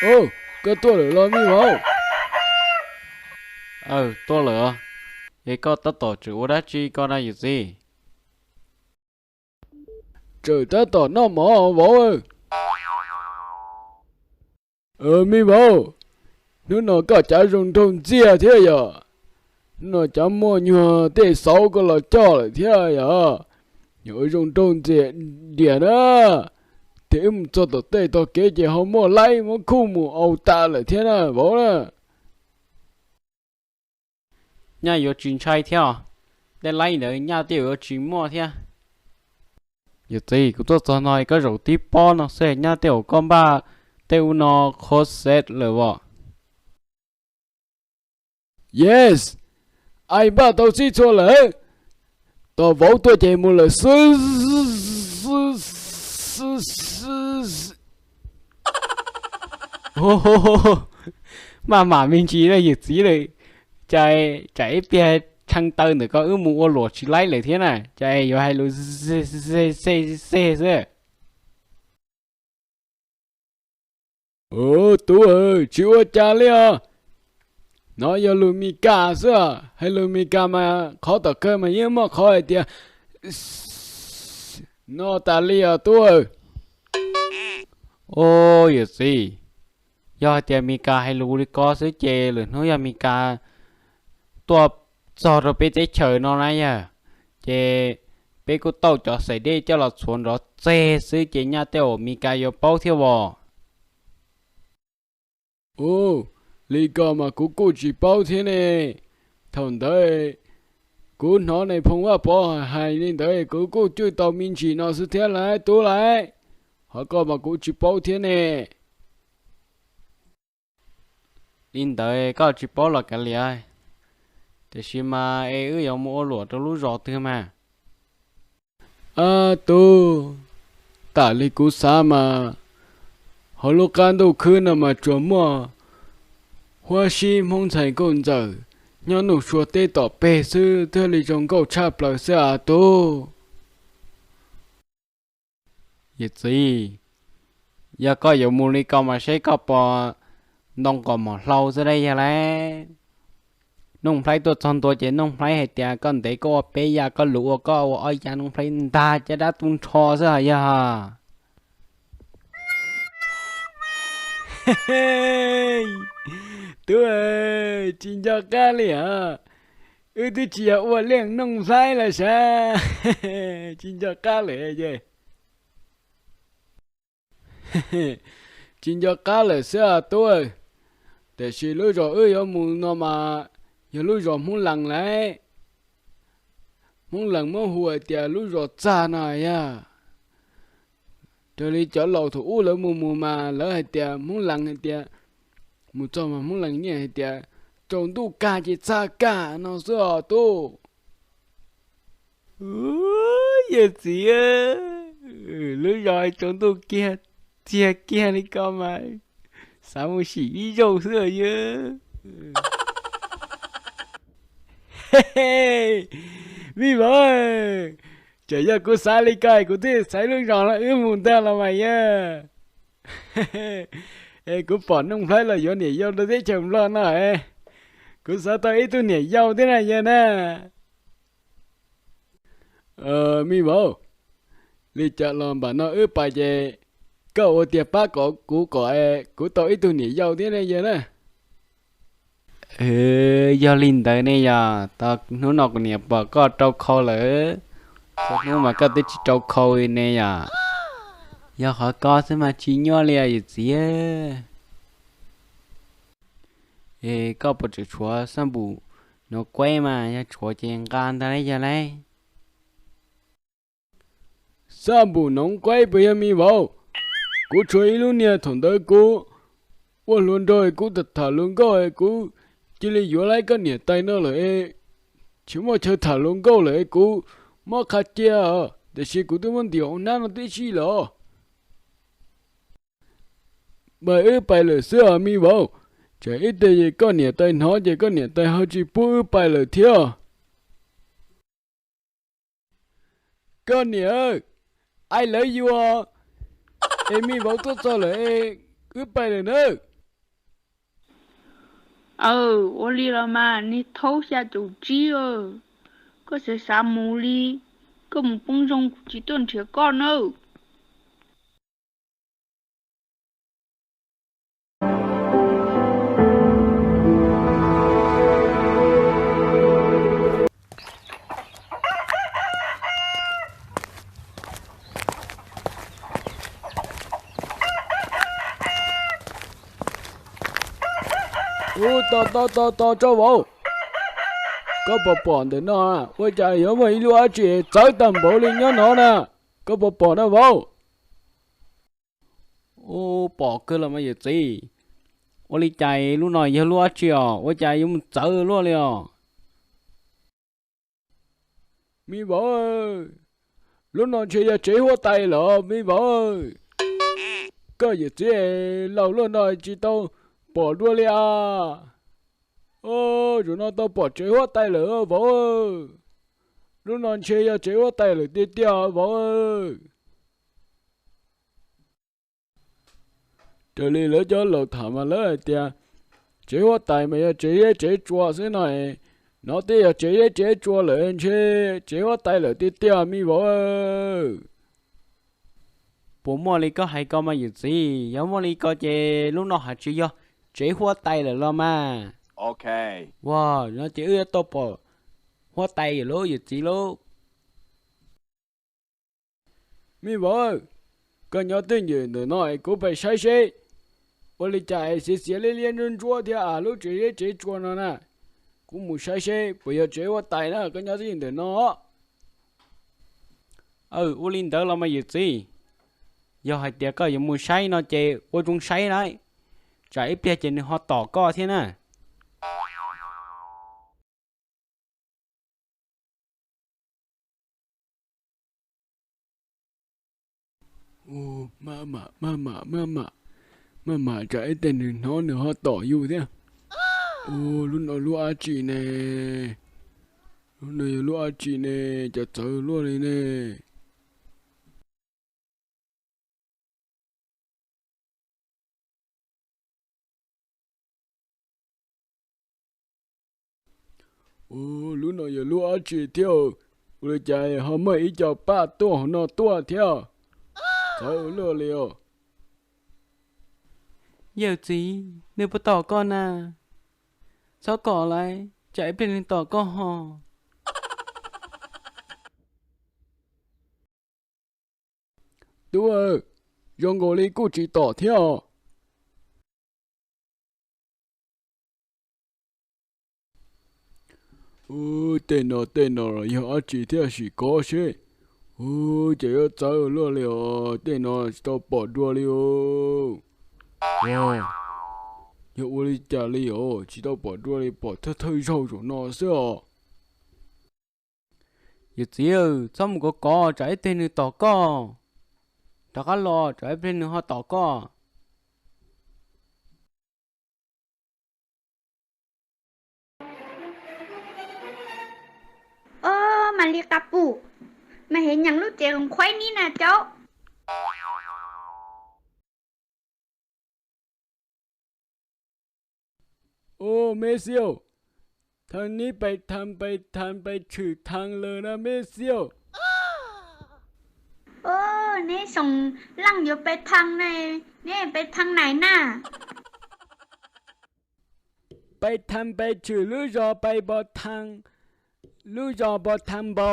Au, koj tuaj lawm los me vauv? Aw, tuaj lawm. Es koj tab tom tseem ua dab tsi ko na yawm txiv? Tseem tab tom noj mov vauv. Me vauv, hnub no koj cav zoo nraug ntxiag thiab yom. Hnub no cav muaj nyuag tej xauv koj los coj lawm thiab yom. Yog ua zoo nraug ntxiag diam na. Ces wb mus txog tom tej tog kev ces ho muaj laib muab khuj mus au tas lawm thiab na vauv na. Nyaj yuav tsis ntshai thiab os. Tej laib ntawd nyaj tej yuav tsis muaj thiab. Yawm txiv, kuv tuaj txog no koj zaum tib pob no xwb nyaj tej uas koj npaj tej ub no qhuav xev lawm os. Yes, ai npaj tau xib txhua lawm. Tos vauv tuaj ces mus lawm xwb. Maj mam me ntsis na yawm txiv lawm. Cas tsam ib pliag tshee taw ntawm ko wb mus ua luam tsis laib lawm thiab na, cas yuav hais lus xwb. Tub, tsis ua cas li os. No yog lus Mis Kas xwb, hais lus Mis Kas mas qhov tom kawg mas yeej muaj qhov hais tias no tas li os tub. Au, yawm txiv, yog hais tias Mis Kas hais lus li ko xwb ces lwm hnub yog Mis Kas tuaj txog rau peb teb chaws no na yog, ces peb kuj tau cov xaim dej coj los txhuav nrov txeg xwb ces nyaj tej uas Mis Kas yuav paub thiab os. Ua li ko mas kuv kuj tsis paub thiab ne. Thaum ntawd kuv hnov nais phoo Vaj Pov hais li ntawd kuv kuj cwj tau me ntsis no xwb thiab lauj tub lauj. Qhov ko mas kuv tsis paub thiab ne. Li ntawd koj tsis paub los kav liam, tiam sis mas es wb yuav mus ua luam rau lub zos twg mas? Ab tub, tam li kuv xav mas hauv lub qab ntuj khwb no mas tsuas muaj huab sib hmoob ntxhais nkauj ntxawm nyob nuj sua teb tom peg xwb thiaj li zoo nkauj tshaj plaws xwb as tub. Yawm txiv, yog koj yuav mus li ko mas saib koj puas ntoo qos mom hlau xwb lauj yog lauj. Nuj Nplhaib tuaj txog ntua ces Nuj Nplhaib hais tias koj ntev koj ua peb yav, koj luv ua koj ua ob yav, Nuj Nplhaib ntag caj dab tu nrho xwb hos yog. Tub, tsis nco qab li os. Wb twb tsis yog ua liaj Nuj Nplhaib los sav. Tsis nco qab lawm es. Tsis nco qab lawm xwb tub. Tiam sis lub zos wb yuav mus no mas yog lub zos Hmoob Lees lauj. Hmoob Lees muab hu hais tias lub zos txag no yog. Raws li cov laus thaum ub lawv mus mus mas lawv hais tias Hmoob Lees hais tias, mus txog mas Hmoob Lees niaj hais tias tsaus ntuj kag ces txag kag no xwb os tub. Yawm txiv, lub zos tsaus ntuj kiag txiag kiag li ko mas xav mus sim ib zaug xwb yog. Me vauv, tseem yog kuv xav li ko kuv thiaj xaiv lub zos no wb mus ntag los mas yog. Es kuv pom Nuj Nplhaib los yuav niam yau rau teb chaws Nplog no es, kuv xav tau ib tug niam yau thiab na yog na. Me vauv, li cas los npam no wb pais ces koj ua tiag pab kom kuv kom kuv tau ib tug niam yau thiab ne yog na. Yog li ntawd ne yog, tau hnub no kuv niam pom koj rau khau lawm, txhua hnub mas koj twb tsis rau khau li ne yog. Yog qhov ko xwb mas tsis nyuaj li yawm txiv. Es koj puas tseem tshuav xab npum nuv kuaib mas, yog tshuav ces nqa ntag lauj yog lauj. Xab npum nuv kuaib puas yog me vauv? Kuv tshuav ib lub niag thaum ntawd kuv ua hluas nraug kuv tham tham hluas nkauj kuv cia li yuav laib koj niam tais no lawm, tsis muaj chaw tham hluas nkauj lawm kuv muab qha cia, tiam sis kuv twb muab ntim hauv hnab no tib si lawm. Pais wb pais lawm xwb os me vauv, tsam ib pliag koj niam tais hnov ces koj niam tais ho tsis pub wb pais lawm thiab. Koj niam, I love you, es me vauv tuaj txog lawm, wb pais lawm nawb. Aw, ua li los mas niag thaub xya caum tsib, koj xav xav mus li, koj mus poob zoo kuv tsis tuaj nrhiav koj nawb. Ub, tos tos tos tos tso vauv, koj puas pom ntawm no ua cas yuav muaj ib lub dab tsi txawv tag npaum li nyob no na? Koj puas pom na vauv? Ub, pom kawg los mas yawm txiv. Ua li cas lub no yog lub dab tsi os, ua cas yuav mus txawv luaj li os? Me vauv, lub no ntshe yog tsev huab tais lawm me vauv. Koj yawm txiv laus luaj no tsis tau pom dua li as. Zaum no tau pom tsev huab tais lawm vauv. Lub no ntshe yog tsev huab tais lawm tiag tiag vauv. Raws li lawv cov laus tham mas lawv hais tias tsev huab tais mas yog tsev zeb tsev tsua xwb no, no twb yog tsev zeb tsev tsua lawm ntshe tsev huab tais lawm tiag tiag me vauv. Puas muaj li koj hais ko mas yawm txiv? Yog muaj li ko ces lub no haj tsis yog tsev huab tais lawm los mas. Ua, no ces wb yuav tau pom huab tais lawm lauj yawm txiv lauj. Me vauv, koj nyob twj ywm ntawm no es kuv pais saib seb ua li cas es xiav xiav liab liab ntsuab ntsuab thiab lub tsev zeb tsev tsua no na. Kuv mus saib seb puas yog tsev huab tais na, koj nyob twj ywm ntawm no. Aw, ua li ntawd los mas yawm txiv, yog hais tias koj yuav mus saib no ces ua zoo saib lauj, tsam ib pliag ces nws ho tom koj thiab na. Maj mam, maj mam, maj mam, tsam ib pliag nws hnov nws ho tom yus thiab. Ua, lub no lub dab tsi ne? Lub no yog lub dab tsi ne? Cas txawv luaj li ne? Ua, lub no yog lub dab tsi thiab? Ua li cas ho muaj ib co paj tuaj hauv no tuaj thiab? Txawv luaj li os. Yawm txiv, nws puas tom koj na? Txhob kom lauj, tsam ib pliag nws tom koj ho. Tub, zoo nkaus li kuj tsis tom thiab os. Ub, tej no tej no los yog dab tsi thiab sim kov seb. Ub, ces yuav txawv luaj li os, tej no tsis tau pom dua li os. Yog ua li cas li os, tsis tau pom dua li, pom thawj thawj zaug zaum no xwb os. Yawm txiv, txhob mus kov kov, tsam ib pliag nws tom koj. Rov qab los, tsam ib pliag nws ho tom koj. Ob, mas li qab pum, mas hev nyeem lub tsev qhuaib nib na caub. Ub, me xiu, thaj nib pais thaj pais thaj pais tshwm thaj lawm na me xiu. Ub, neb soom leej yuav pais thaj ne, neb pais thaj nais na? Pais thaj pais tshwm lub zos pais npo thaj, lub zos npo thaj npo.